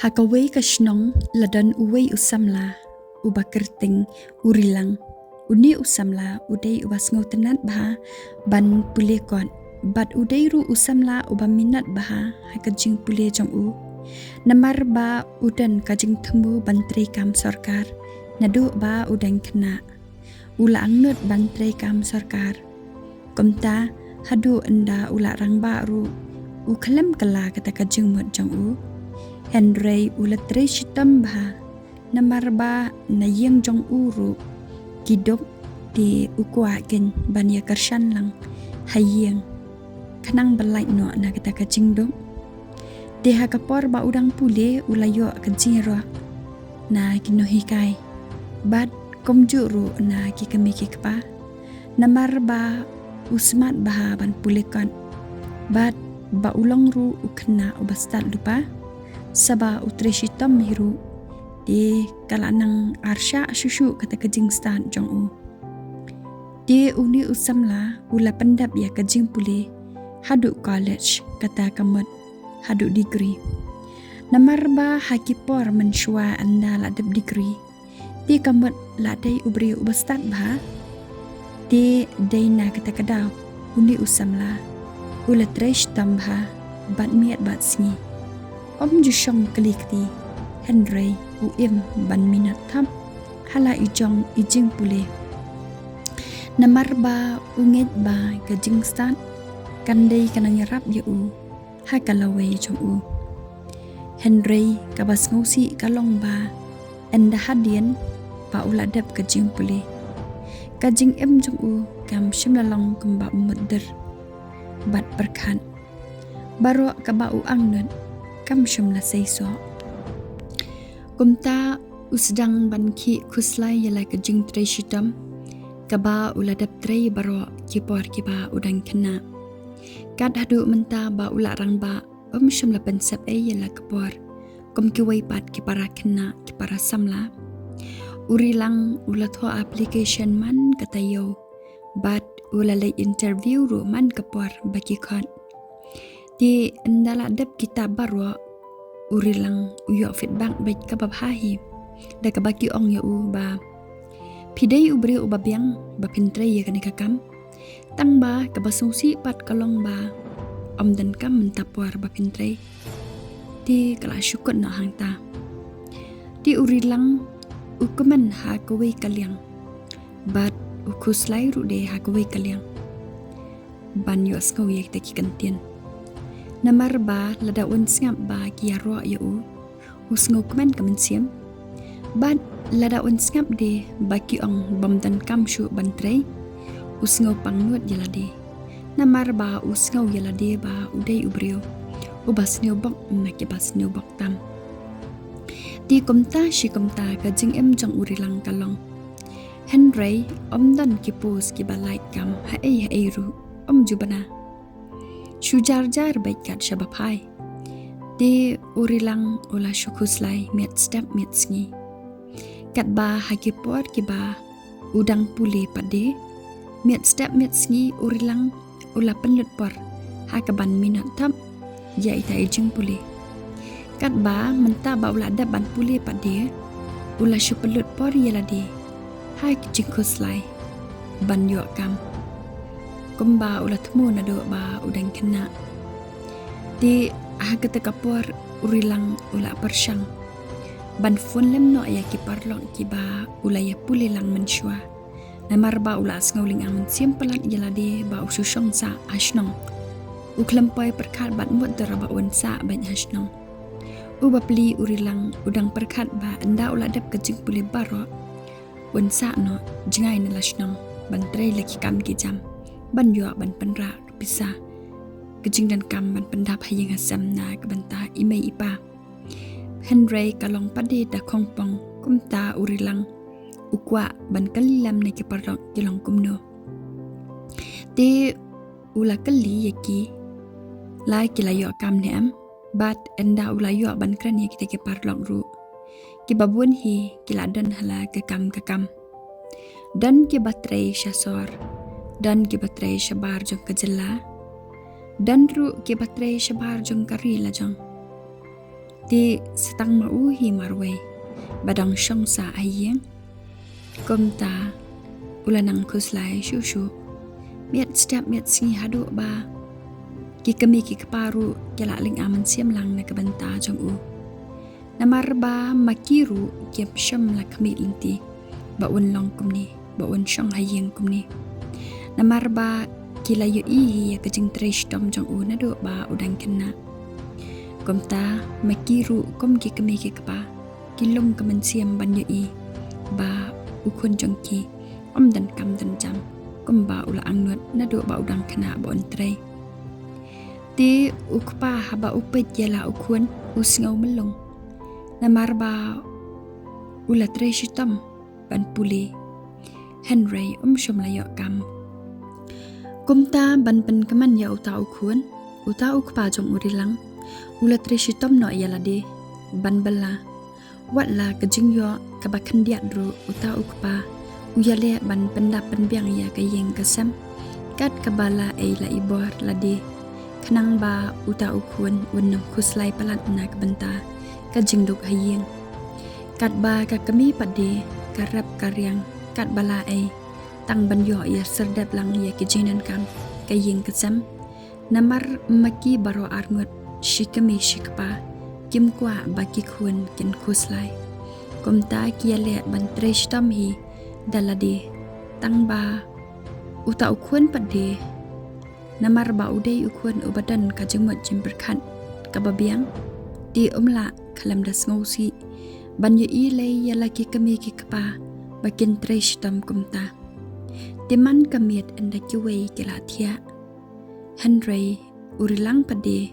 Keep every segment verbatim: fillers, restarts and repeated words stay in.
Ha kawei ka shnong la don uwei u samla uba kyrteng u Rilang. Une u samla u dei uba sngewtynnat bha ban pule kot, bad u dei ruh u samla uba minot bha ha ka jingpule jong u. Namar ba u don ka jingthmu ban trei kam sorkar naduh ba u dang khynnah. U la angnud ban trei kam sorkar. Kumta, haduh ynda u la rangbah ruh, u khlem kylla kata ka jingmut jong u. Hynrei u la trei shitom bha, namar ba na ïing jong u ruh ki duk, te u kwah keiñ ban ïa kyrshan lang ha ïing, khnang ba lait noh na kata ka jingduk. Te ha ka por ba u dang pule, u la ïoh ka jingïaroh na ki nonghikai, bad kumjuh ruh na ki kmie ki kpa. Namar ba u smat bha ban pule kot, bad ba u long ruh u khynnah uba stad lypa, sa ba u trei shitom hi ruh, te ka la nang arshah shuh shuh kata ka jingstad jong u. Te une u samla u la pyndep ïa ka jingpule haduh college, kata ka mut haduh degree. Namar ba ha ki por mynshuwa ynda la dep degree, te ka mut la dei u briew uba stad bha. Te dei na kata ka daw une u samla u la trei shitom bha bad miet bad sngi. Um ju shong kli kti, hynrei u im ban minot thap ha la i jong i jingpule. Namar ba u ngeit ba ka jingstad kan dei ka nang ïarap ïa u ha ka lawei jong u. Hynrei kaba sngewsih ka long ba ynda hadien ba u la dep ka jingpule, ka jingim jong u kam shym la long kumba u mutdur bad pyrkhat. Baroh kaba u angnud kam shym la seisoh. Kumta u sdang ban khih khuslai ïa la ka jingtrei shitom kaba u la dep trei baroh ki por kiba u dang khynnah. Kat haduh mynta ba u la rangbah, um shym la pynsep ei ïa la ka por kum kiwei pat ki para khynnah, ki para samla. U Rilang u la thoh application man ka taïew, bad u la leit interview ruh man ka por ba ki khot. Te ynda la dep kita baroh, u Rilang u ïoh feedback beit kaba bha hi, da kaba ki ong ïa u ba, phi dei u briew uba biang ba phin trei ïa kane ka kam. Tang ba kaba sngewsih pat ka long ba ym donkam mynta por ba phin trei. Te ka la shu kut noh hangta. Te u Rilang u kmen ha kawei ka liang, bad u khuslai ruh de ha kawei ka liang ban ïohsngew ïa kita ki kyntien. Namar ba lada un sngap ba ki ïaroh ïa u, u sngewkmen ka mynsiem. Bad lada un sngap de ba ki ong bym donkam shuh ban trei, u sngewpang nud ïa lade. Namar ba u sngew ïa lade ba u dei u briew uba sniew bok na kiba sniew bok tam. Te kumta shi kumta ka jingim jong u Rilang ka long. Hynrei ym don ki post kiba lait kam ha ei ha ei ruh, ym ju bna. Shu jar jar beit kat shaba phai. Te u Rilang u la shu khuslai miet step miet sngi. Katba ha ki por kiba u dang pule pat de, miet step miet sngi u Rilang u la pynlut por ha kaban minot thap ïa ita i jingpule. Katba mynta ba u la dep ban pule pat de, u la shu pynlut por ïa lade ha ki jingkhuslai ban ïoh kam, kumba u la thmu naduh ba u dang khynnah. Te ha kata ka por u Rilang u la pyrshang ban phone lem noh ïa ki paralok kiba u la ïa pule lang mynshuwa. Namar ba u la sngew lyngngoh mynsiem palat ïa lade ba u shu shong sah ha shnong. U khlem poi pyrkhat bad mutdur ba un sah beit ha shnong. U bapli u Rilang u dang pyrkhat ba ynda u la dep ka jingpule baroh, un sah noh jngai na la shnong ban trei la ki kam ki jam, ban ïoh ban pynrah ka pisa, ka jingdonkam ban pyndap ha ïing ha sem na ka bynta i mei i pa. Hynrei ka long pat de da khongpong, kumta u Rilang u kwah ban kylli lem na ki paralok ki long kumno. Te u la kylli ïa ki la ki la ïoh kam ne em, bad ynda u la ïoh ban kren ïa kita ki paralok ruh, kiba bun hi ki la don ha la ka kam ka kam. Don kiba trei sha sor, don kiba trei shabar jong ka jylla, don ruh kiba trei shabar jong ka ri la jong. Te sa tang ma u hi marwei ba dang shong sah ha ïing. Kumta u la nang khuslai shuh shuh, miet step miet sngi, haduh ba ki kmie ki kpa ruh ki la lynga mynsiem lang na ka bynta jong u. Namar ba ma ki ruh kim shym la khmih lynti ba un long kumne, ba un shong ha ïing kumne. Namar ba ki la ïohi hi ïa ka jingtrei shitom jong u naduh ba u dang khynnah. Kumta ma ki ruh kum ki kmie ki kpa ki long ka mynsiem ban ïohi ba u khun jong ki um don kam don jam kumba u la angnud naduh ba u dang khynnah ba un trei. Te u kpa haba u peit ïa la u khun u sngew mlung. Namar ba u la trei shitom ban pule, hynrei um shym la ïoh kam. Kumta ban pynkmen ïa uta u khun, uta u kpa jong u Rilang u la trei shitom noh ïa lade ban bylla. Wat la ka jingïoh kaba khyndiat ruh uta u kpa u ïaleh ban pyndap pynbiang ïa ka ïing ka sem. Kat kaba la ei la i bor lade, khnang ba uta u khun un nym khuslai palat na ka bynta ka jingduk ha ïing. Katba ka kmie pat de ka rep ka riang katba la ei, tang ban ïoh ïa serdep lang ïa ki jingdonkam ka ïing ka sem. Namar ma ki baroh arngut shi kmie shi kpa kim kwah ba ki khun kin khuslai. Kumta ki ïaleh ban trei shitom hi da lade, tang ba uta u khun pat de, namar ba u dei u khun uba don ka jingmut jingpyrkhat kaba biang, te um lah khlem da sngewsih ban ïohi lei ïa la ki kmie ki kpa ba kin trei shitom kumta. Te man ka miet ynda kiwei ki la thiah. Hynrei u Rilang pat de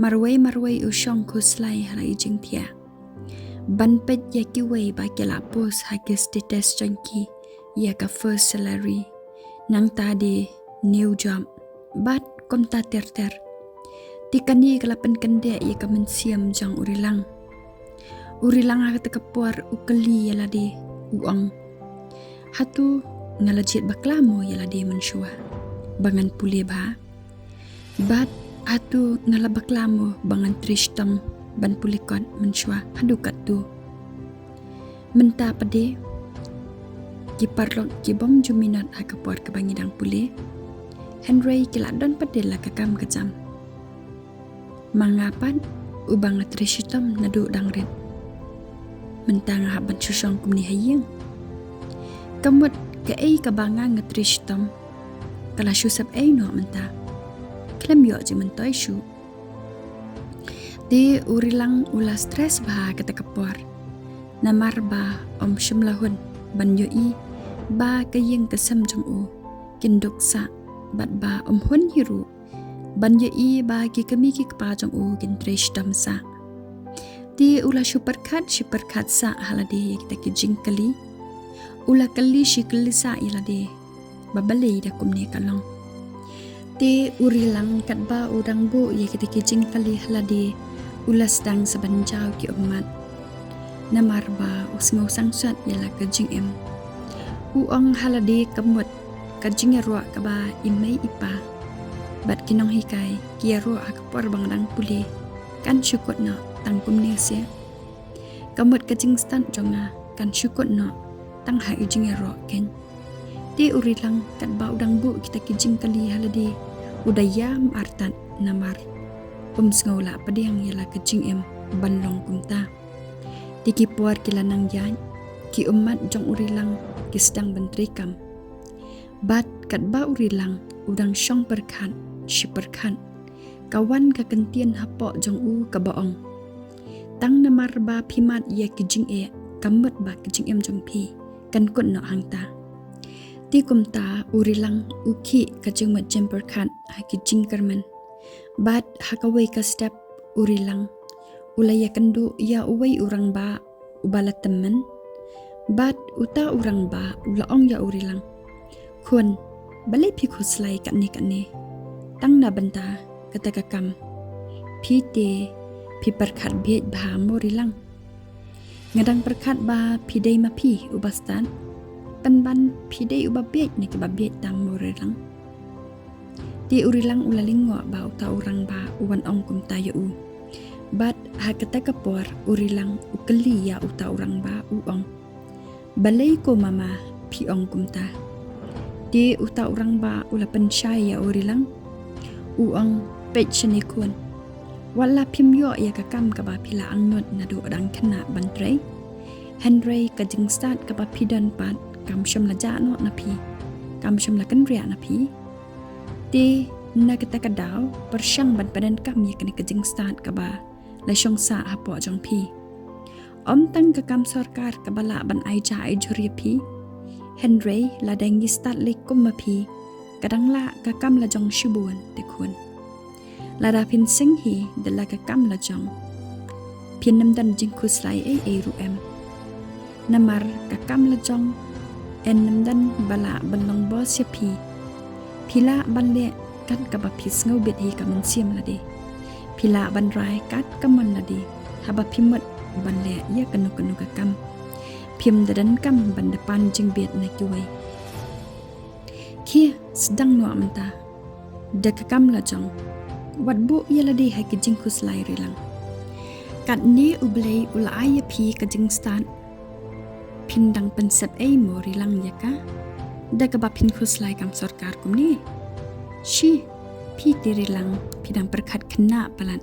marwei marwei u shong khuslai ha la i jingthiah ban peit ïa kiwei ba ki la post ha ki status jong ki ïa ka first salary, nangta de new job, bad kumta ter ter. Te kane ka la pynkyndeh ïa ka mynsiem jong u Rilang. U Rilang ha kata ka por u kylli ïa lade, u ong, hato nga la jied bakla mo ïa lade mynshuwa ba ngan pule bha? Bad hato nga la bakla mo ba ngan trei shitom ban pule kot mynshuwa haduh katto? Mynta pat de ki paralok ki bym ju minot ha ka por kaba ngi dang pule, hynrei ki la don pat de la ka kam ka jam. Ma nga pat uba nga trei shitom naduh dang rit, mynta nga hap ban shu shong kumne ha ïing. Ka mut kaei kaba nga nga trei shitom ka la shu sep ei noh mynta, khlem ïoh jingmyntoi shuh. Te u Rilang u la stress bha kata ka por, namar ba um shym la hun ban ïohi ba ka ïing ka sem jong u kin duk sah, bad ba um hun hi ruh ban ïohi ba ki kmie ki kpa jong u kin trei shitom sah. Te u la shu pyrkhat shi pyrkhat sah ha lade ïa kita ki jingkylli. U la kylli shi kylli sah ïa lade ba balei da kumne ka long. Te u Rilang katba u dang buh ïa kita ki jingkylli ha lade, u la sdang sa ban jaw ki ummat, namar ba u sngew sangsot ïa la ka jingim. U ong ha lade, ka mut ka jingïaroh kaba i mei i pa bad ki nonghikai ki ïaroh ha ka por ba nga dang pule kan shu kut noh tang kumne seh. Ka mut ka jingstad jong nga kan shu kut noh tang ha i jingïaroh keiñ. Te u Rilang katba u dang buh kita ki jingkylli ha lade, u da ïam artat namar um sngew lah pdiang ïa la ka jingim ban long kumta. Te ki por ki la nang ïaid, ki ummat jong u Rilang ki sdang ban treikam. Bad katba u Rilang u dang shong pyrkhat shi pyrkhat, ka wan ka kyntien hapoh jong u kaba ong, tang namar ba phi mad ïa ki jingeh, ka mut ba ka jingim jong phi kan kut noh hangta. Te kumta u Rilang u khih ka jingmut jingpyrkhat ha ki jingkyrmen. Bad ha kawei ka step u Rilang u la ïakynduh ïa uwei u rangbah uba la tymmen. Bad uta u rangbah u la ong ïa u Rilang, khun, balei phi khuslai katne katne? Tang na bynta kata ka kam phi te phi pyrkhat bieit bha mo Rilang? Nga dang pyrkhat ba phi dei ma phi uba stad, pynban phi dei uba bieit na kiba bieit tam mo Rilang. Te u Rilang u la lyngngoh ba uta u rangbah u wan ong kumta ïa u. Bad ha kata ka por u Rilang u kylli ïa uta u rangbah, u ong, "Balei ko mama phi ong kumta?" Te uta u rangbah u la pynshai ïa u Rilang, u ong, "Peit shane khun, wat la phim ïoh ïa ka kam kaba phi la angnud naduh dang khynnah ban trei, hynrei ka jingstad kaba phi don pat kam shym la jah noh na phi, kam shym la kynriah na phi. Te na kata ka daw, pyrshang ban pyndonkam ïa kane ka jingstad kaba la shong sah hapoh jong phi. Ym tang ka kam sorkar kaba lah ban ai ja ai jur ïa phi, hynrei lada ngi stad leh kum ma phi, ka dang lah ka kam la jong shibun te khun. Lada phin seng hi da la ka kam la jong, phin ym don jingkhuslai ei ei ruh em. Namar ka kam la jong yn ym don ba lah ban long boss ïa phi. Phi lah ban leh kat kaba phi sngewbit hi ka mynsiem lade. Phi lah ban rai kat ka mon lade haba phi mut ban leh ïa kano kano ka kam. Phim da donkam ban da pan jingbit na kiwei. Khie, sdang noh mynta da ka kam la jong. Wat buh ïa lade ha ki jingkhuslai, Rilang. Katne U Blei u la ai ïa phi ka jingstad, phin dang pynsep ei mo Rilang ïa ka, da kaba phin khuslai kam sorkar kumne? Shi, phi te Rilang phi dang pyrkhat khynnah palat."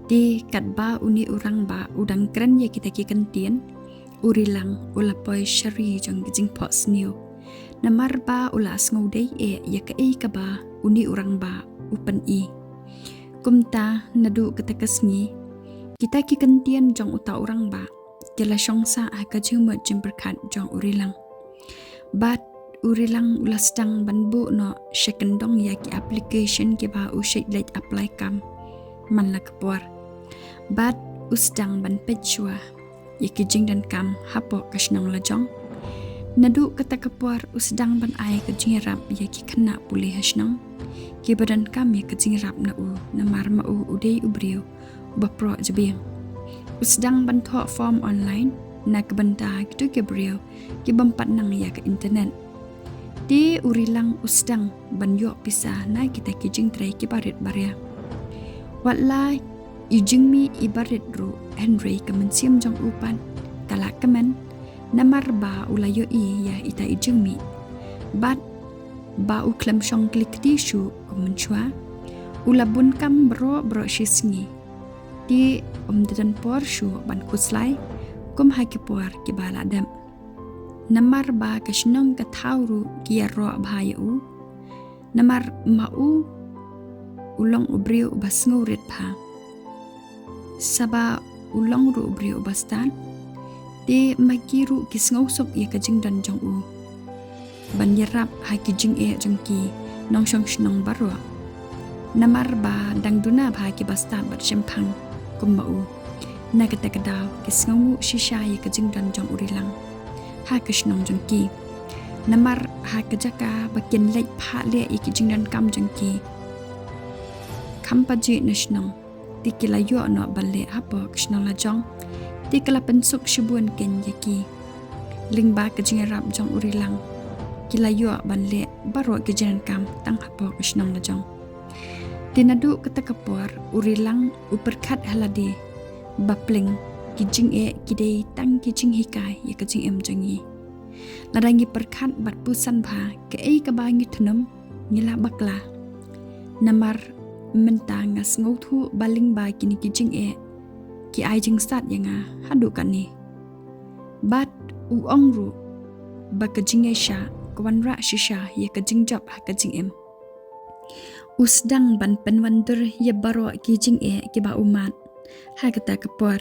Te katba une u rangbah u dang kren ïa kita ki kyntien, u Rilang u la poi sha ri jong ka jingphohsniew. Namar ba u la sngewdei eh ïa kaei kaba une u rangbah u pyni. Kumta naduh kata ka sngi, kita ki kyntien jong uta u rangbah ki la shong sah ha ka jingmut jingpyrkhat jong u Rilang. Bad u Rilang u la sdang ban buh noh sha kyndong ïa ki application kiba u shait leit apply kam man la ka por. Bad u sdang ban peit shuwa ïa ki jingdonkam hapoh ka shnong la jong. Naduh kata ka por u sdang ban ai ka jingïarap ïa ki khynnah pule ha shnong kiba donkam ïa ka jingïarap na u, namar ma u u dei u briew ba proh jabieng. U sdang ban thoh form online na ka bynta kito ki briew ki bym pat nang ïa ka internet. Te u Rilang u sdang ban ïoh pisa na kita ki jingtrei kiba rit baria. Wat la i jingmih iba rit ruh, hynrei ka mynsiem jong u pat ka la kmen, namar ba u la ïohi ïa ita i jingmih. Bad ba u khlem shong kli kti shuh kum mynshuwa, u la bun kam baroh baroh shi sngi. Te ym da don por shuh ban khuslai kum ha ki por kiba la dep. Namar ba ka shnong ka thaw ruh ki ïaroh bha ïa u. Namar ma u u long u briew uba sngewrit bha. Saba u long ruh u briew uba stad, te ma ki ruh ki sngewsuk ïa ka jingdon jong u ban ïarap ha ki jingeh jong ki nongshong shnong baroh. Namar ba dang duna bha kiba stad bad shemphang kum ma u. Na kata ka daw ki sngewnguh shisha ïa ka jingdon jong u Rilang ha ka shnong jong ki. Namar ha ka jaka ba kin leit phah leh ïa ki jingdonkam jong ki kham pajih na shnong, te ki la ïoh noh ban leh hapoh ka shnong la jong. Te ka la pynsuk shibun kein ïa ki. Lyngba ka jingïarap jong u Rilang ki la ïoh ban leh baroh ki jingdonkam tang hapoh ka shnong la jong. Te naduh kata ka por u Rilang u pyrkhat ha lade ba pleng ki jingeh ki dei tang ki jinghikai ïa ka jingim jong ngi. Lada ngi pyrkhat bad pyrsan bha kaei kaba ngi thnum, ngi la bakla. Namar mynta nga sngewthuh ba lyngba kine ki jingeh ki ai jingstad ïa nga haduh katne. Bad u ong ruh ba ka jingïaishah ka wanrah shisha ïa ka jingjop ha ka jingim. U sdang ban pynwandur ïa baroh ki jingeh kiba u mad ha kata ka por.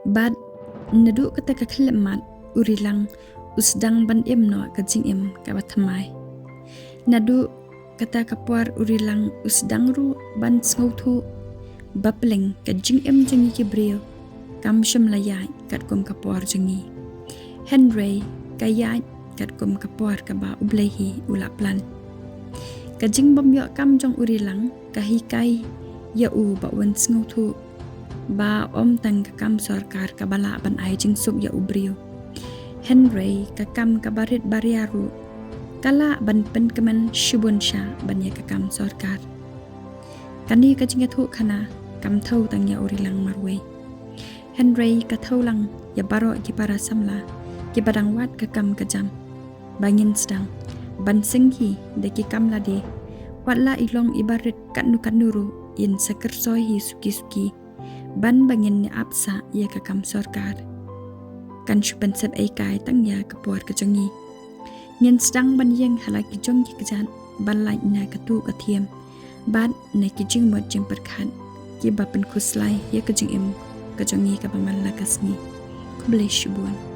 Bad naduh kata ka khyllipmat u Rilang u sdang ban im noh ka jingim kaba thymmai. Naduh kata ka por u Rilang u sdang ruh ban sngewthuh ba pleng ka jingim jong ngi ki briew kam shym la ïaid katkum ka por jong ngi. Hynrei ka ïaid katkum ka por kaba U Blei hi u la plan. Ka jingbymïoh kam jong u Rilang ka hikai ïa u ba un sngewthuh ba ym tang ka kam sorkar kaba lah ban ai jingsuk ïa u briew, hynrei ka kam kaba rit baria ruh ka lah ban pynkmen shibun sha ban ïa ka kam sorkar. Kane ka jingïathuhkhana kam thew tang ïa u rilang marwei. Hynrei ka thew lang ïa baroh ki para samla kiba dang wad ka kam ka jam ba ngin sdang ban sngewthuh da ki kam lade, wat la i long iba rit katno katno ruh, in sa kyrsoi hi suki suki ban ba ngin ïa ap sah ïa ka kam sorkar. Kan shu pynsep ei kai tang ïa ka por ka jong ngi. Ngin sdang ban ïeng ha la ki jong ki kjat ban lait na ka tuh ka thiam bad na ki jingmut jingpyrkhat kiba pynkhuslai ïa ka jingim ka jong ngi kaba man la ka sngi. Khublei shibun.